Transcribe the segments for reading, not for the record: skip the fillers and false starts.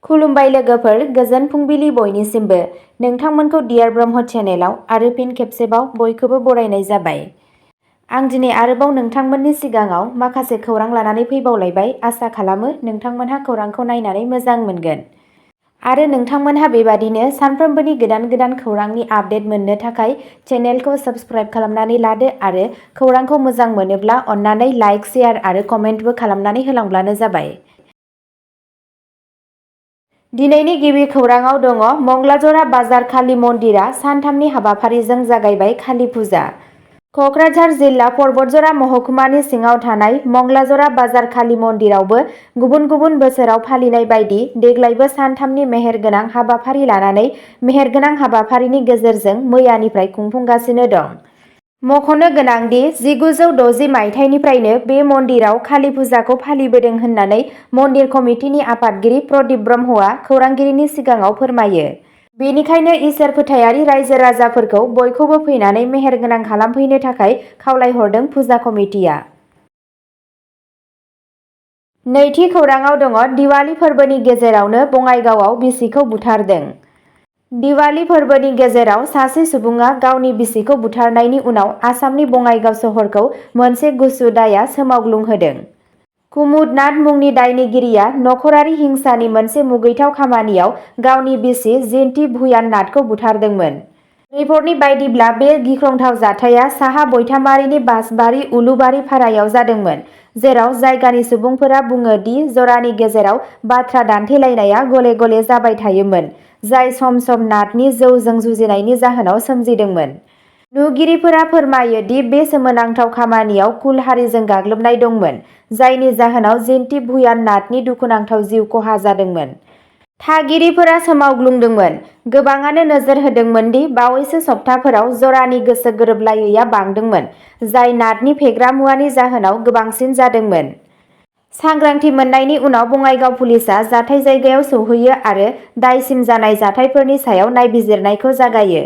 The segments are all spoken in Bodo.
खुलुमबाय लोगोफोर, गोजोन फुंबिलि बयनिसिमबो। नोंथांमोनखौ डियार ब्रह्म चेनेलाव आरो फिन खेबसेबाव बयखौबो बरायनाय जाबाय। आं दिनै आरोबाव नोंथांमोननि सिगाङाव माखासे खौरां लानानै फैबावलायबाय। आसा खालामो नोंथांमोनहा खौरांखौ नायनानै मोजां मोनगोन। आरो नोंथांमोनहा बेबादिनो सानफ्रोमबोनि गोदान गोदान खौरांनि आपडेट मोननो थाखाय चेनेलखौ साबस्क्राइब खालामनानै लादो आरो खौरांखौ मोजां मोनोब्ला अन्नानै लाइक, शेयार आरो कमेन्टबो खालामनानै होलांब्लानो जाबाय। दिनैनि गिबि खौराङाव दङ मंगलाजरा बाजार काली मन्दिरा सानथामनि हाबाफारिजों जागायबाय काली फुजा। क'क्राझार जिल्ला पर्बतजरा महकुमानि सिङाव थानाय मंगलाजरा बाजार काली मन्दिरावबो गुबुन गुबुन बोसोराव फालिनाय बायदि देग्लायबो सानथामनि मेहेरगोनां हाबाफारि लानानै मेहेरगोनां हाबाफारिनि गेजेरजों मैयानिफ्राय खुंफुंगासिनो दं। मख'नो गोनांदि 1960 मायथाइनिफ्रायनो बे मन्दिराव काली फुजाखौ फालिबोदों होननानै मन्दिर कमिटिनि आफादगिरि प्रदीप ब्रह्मआ खौरांगिरिनि सिगाङाव फोरमायो। बेनिखायनो इसोर फोथायारि रायजो राजाफोरखौ बयखौबो फैनानै मेहेरगोनां खालामफैनो थाखाय खावलायहरदों फुजा कमिटिया। नैथि खौराङाव दङ दिवाली फोरबोनि गेजेरावनो बङाइगावआव बिसिखौ बुथारदों। दिवाली फोरबोनि गेजेराव सासे सुबुङा गावनि बिसिखौ बुथारनायनि उनाव आसामनि बङाइगाव सहरखौ मोनसे गुसु दायआ सोमावग्लुंहोदों। कुमुद नाथ मुंनि दायनिगिरिया नखरारि हिंसानि मोनसे मुगैथाव खामानियाव गावनि बिसि जिन्ति भुयान नाथखौ बुथारदोंमोन। रिपर्टनि बायदिब्ला बे गिख्रंथाव जाथाया साहा बैथामारिनि बासबारि उलुबारि फारायाव जादोंमोन, जेराव जायगानि सुबुंफोरा बुङो दि जरानि गेजेराव बाथ्रा दान्थेलायनाया गले गले जाबाय थायोमोन, जाय सम सम नाथनि जौजों जुजिनायनि जाहोनाव सोमजिदोंमोन। नुगिरिफोरा फोरमायो दि बे सोमोनांथाव खामानियाव कुल हारिजों गाग्लोबनाय दंमोन, जायनि जाहोनाव जिन्ति भुयान नाथनि दुखुनांथाव जिउ खहा जादोंमोन। थागिरिफोरा सोमावग्लुंदोंमोन। गोबाङानो नोजोर होदोंमोन दि बावैसो सप्ताफोराव जरानि गोसो गोरोबलायैया बांदोंमोन, जाय नाथनि फेग्रा मुवानि जाहोनाव गोबांसिन जादोंमोन। सांग्रांथि मोननायनि उनाव बङाइगाव पुलिसआ जाथाय जायगायाव सौहैयो आरो दायसिन जानाय जाथायफोरनि सायाव नायबिजिरनायखौ जागायो।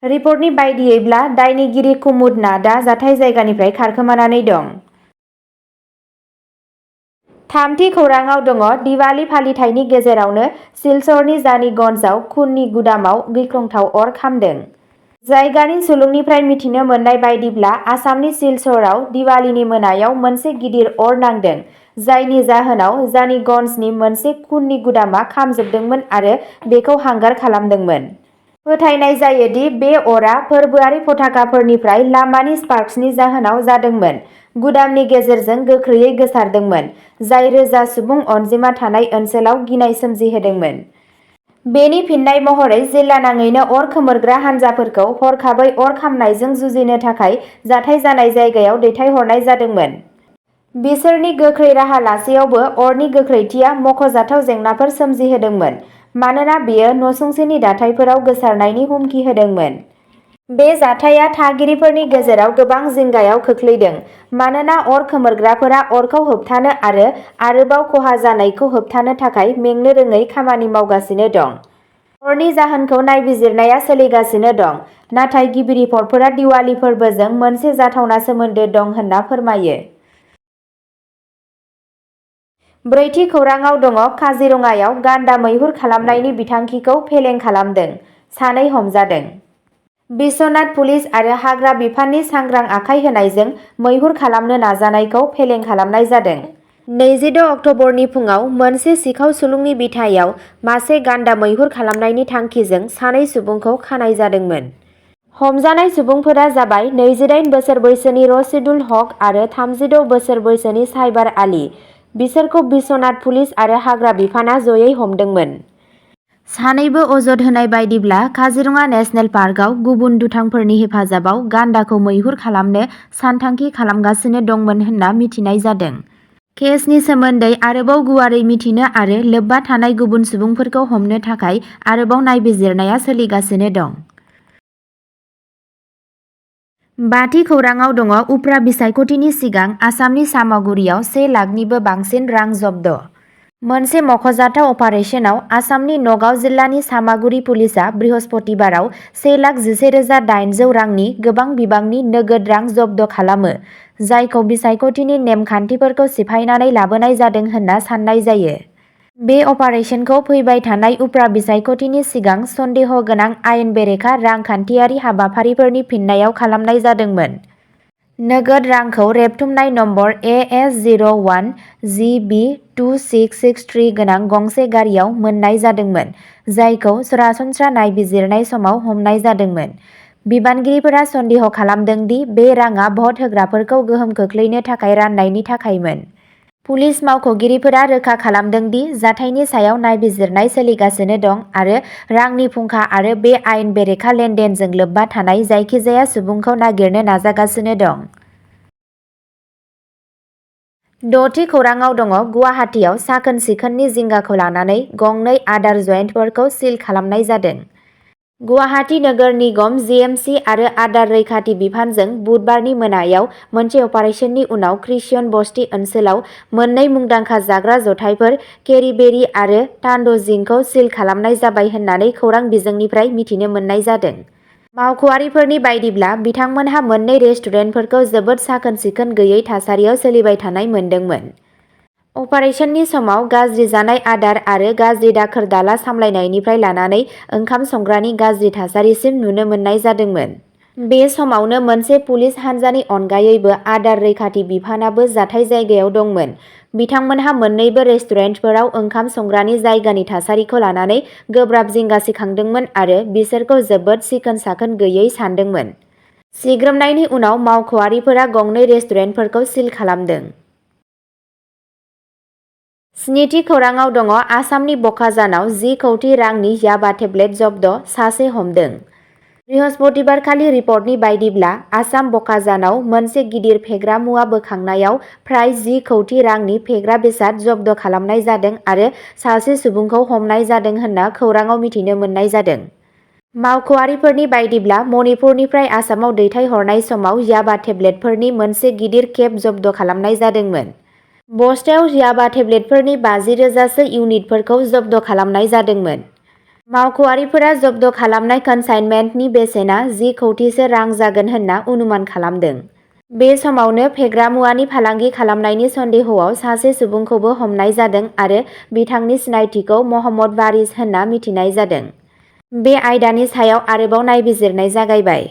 रिपर्टनि बायदियैब्ला दायनिगिरि कुमुद नाथआ जाथाय जायगानिफ्राय खारखोमानानै दं। थामथि खौराङाव दङ दिवाली फालिथायनि गेजेरावनो सिलचरनि जानीगन्जआव खुननि गुदामाव गिख्रंथाव अर खामदों। जायगानि सुलुंनिफ्राय मिथिनो मोननाय बायदिब्ला आसामनि सिलचरआव दिवालीनि मोनायाव मोनसे गिदिर अर नांदों, जायनि जाहोनाव जानीगन्जनि मोनसे खुननि गुदामा खामजोबदोंमोन आरो बेखौ हांगार खालामदोंमोन। फोथायनाय जायो दि बे अरआ फोरबोआरि पताकाफोरनिफ्राय लामानि स्पार्क्सनि जाहोनाव जादोंमोन। गुदामनि गेजेरजों गोख्रैयै गोसारदोंमोन, जाय रोजा सुबुं अनजिमा थानाय ओनसोलाव गिनाय सोमजिहोदोंमोन। बेनि फिननाय महरै जिल्लानाङैनो अर खोमोरग्रा हान्जाफोरखौ हरखाबै अर खामनायजों जुजिनो थाखाय जाथाय जानाय जायगायाव दैथायहरनाय जादोंमोन। बिसोरनि गोख्रै राहा लासेयावबो अरनि गोख्रैथिया मख'जाथाव जेंनाफोर सोमजिहोदोंमोन, मानोना बेयो नसुंसेनि दाथायफोराव गोसारनायनि हुमखि होदोंमोन। बे जाथाया थागिरिफोरनि गेजेराव गोबां जिंगायाव खोख्लैदों, मानोना अर खोमोरग्राफोरा अरखौ होबथानो आरो आरोबाव खहा जानायखौ होबथानो थाखाय मेंनो रोङै खामानि मावगासिनो दं। अरनि जाहोनखौ नायबिजिरनाया सोलिगासिनो दं, नाथाय गिबि रिपर्टफोरा दिवाली फोरबोजों मोनसे जाथावना सोमोन्दो दं होनना फोरमायो। ब्रैथि खौराङाव दङ काजिरङायाव गान्दा मैहुर खालामनायनि बिथांखिखौ फेलें खालामदों, सानै हमजादों। बिश्वनाथ पुलिस आरो हाग्रा बिफाननि सांग्रां आखाय होनायजों मैहुर खालामनो नाजानायखौ फेलें खालामनाय जादों। 26 अक्ट'बरनि फुङाव मोनसे सिखाव सुलुंनि बिथायाव मासे गान्दा मैहुर खालामनायनि थांखिजों सानै सुबुंखौ खानाय जादोंमोन। हमजानाय सुबुंफोरा जाबाय 28 बोसोर बैसोनि रशिदुल हक आरो 36 बोसोर बैसोनि साइबार आली। बिसोरखौ बिश्वनाथ पुलिस आरो हाग्रा बिफानआ जयै हमदोंमोन। सानैबो अजद होनाय बायदिब्ला काजिरङा नेशनेल पार्कआव गुबुन दुथांफोरनि हेफाजाबाव गान्दाखौ मैहुर खालामनो सानथांखि खालामगासिनो दंमोन होनना मिथिनाय जादों। केसनि सोमोन्दै आरोबाव गुवारै मिथिनो आरो लोब्बा थानाय गुबुन सुबुंफोरखौ हमनो थाखाय आरोबाव नायबिजिरनाया सोलिगासिनो दं। बाथि खौराङाव दङ उफ्रा बिसायख'थिनि सिगां आसामनि सामगुरियाव 1 लाखनिबो बांसिन रां जब्द'। मोनसे मख'जाथाव अपारेसनाव आसामनि नगाव जिल्लानि सामागुरि पुलिसआ बृहस्पतिबाराव 1,11,800 रांनि गोबां बिबांनि नोगोद रां जब्द' खालामो, जायखौ बिसायख'थिनि नेम खान्थिफोरखौ सिफायनानै लाबोनाय जादों होनना साननाय जायो। बे अपारेशनखौ फैबाय थानाय उफ्रा बिसायख'थिनि सिगां सन्देह गोनां आयेन बेरेखा रांखान्थियारि हाबाफारिफोरनि फिननायाव खालामनाय जादोंमोन। नोगोद रांखौ रेबथुमनाय नम्बर AS01 GB2663 गोनां गंसे गारियाव मोननाय जादोंमोन, जायखौ सरासनस्रा नायबिजिरनाय समाव हमनाय जादोंमोन। बिबानगिरिफोरा सन्देह खालामदों दि बे राङा भट होग्राफोरखौ गोहोम खोख्लैनो थाखाय राननायनि थाखायमोन। पुलिस मावख'गिरिफोरा रोखा खालामदों दि जाथायनि सायाव नायबिजिरनाय सोलिगासिनो दं आरो रांनि फुंखा आरो बे आयेन बेरेखा लेनदेनजों लोब्बा थानाय जायखिजाया सुबुंखौ नागिरनो नाजागासिनो दं। 6थि खौरांआव दङ गुवाहाटीआव साखोन-सिखोननि जिंगाखौ लानानै गंनै आदार जइन्टफोरखौ सिल खालामनाय जादों। गुवाहाटी नोगोर निगम GMC आरो आदार रैखाथि बिफानजों बुधबारनि मोनायाव मोनसे अपारेशननि उनाव क्रिश्चियन बस्ती ओनसोलाव मोननै मुंदांखा जाग्रा जथायफोर केरीबेरी आरो तान्डजिंखौ सिल खालामनाय जाबाय होननानै खौरां बिजोंनिफ्राय मिथिनो मोननाय जादों। मावख'आरिफोरनि बायदिब्ला बिथांमोनहा मोननै रेस्टुरेन्टफोरखौ जोबोद साखोन-सिखोन गैयै थासारियाव सोलिबाय थानाय मोनदोंमोन। अपारेशननि समाव गाज्रि जानाय आदार आरो गाज्रि दाखोर-दाला सामलायनायनिफ्राय लानानै ओंखाम संग्रानि गाज्रि थासारिसिम नुनो मोननाय जादोंमोन। बे समावनो मोनसे पुलिस हान्जानि अनगायैबो आदार रैखाथि बिफानाबो जाथाय जायगायाव दंमोन। बिथांमोनहा मोन्नैबो रेस्टुरेन्टफोराव ओंखाम संग्रानि जायगानि थासारिखौ लानानै गोब्राब जिंगा सिखांदोंमोन आरो बिसोरखौ जोबोद सिखोन-साखोन गैयै सानदोंमोन। सिग्रोमनायनि उनाव मावख'आरिफोरा गंनै रेस्टुरेन्टफोरखौ सिल खालामदों। 7थि खौरांआव दङ आसामनि बकाजानाव 10 कौटि रांनि याबा टेब्लेट जब्द, सासे हमदों। बृहस्पतिबारखालि रिपर्टनि बायदिब्ला आसाम बकाजानाव मोनसे गिदिर फेग्रा मुवा बोखांनायाव फ्राय 10 कौटि रांनि फेग्रा बेसाद जब्द खालामनाय जादों आरो सासे सुबुंखौ हमनाय जादों होनना खौरांआव मिथिनो मोननाय जादों। मावख'आरिफोरनि बायदिब्ला मणिपुरनिफ्राय आसामाव दैथायहरनाय समाव याबा टेब्लेटफोरनि मोनसे गिदिर केब जब्द खालामनाय जादोंमोन। बस्तायाव याबा टेब्लेटफोरनि 50,000 सो इउनिटफोरखौ जब्द खालामनाय जादोंमोन। मावख'आरिफोरा जब्द खालामनाय कनसाइनमेन्टनि बेसेना 10 कौटिसो रां जागोन होनना अनुमान खालामदों। बे समावनो फेग्रा मुवानि फालांगि खालामनायनि सन्देहआव सासे सुबुंखौबो हमनाय जादों आरो बिथांनि सिनायथिखौ महम्मद वारिस होनना मिथिनाय जादों। बे आयदानि सायाव आरोबाव नायबिजिरनाय जागायबाय।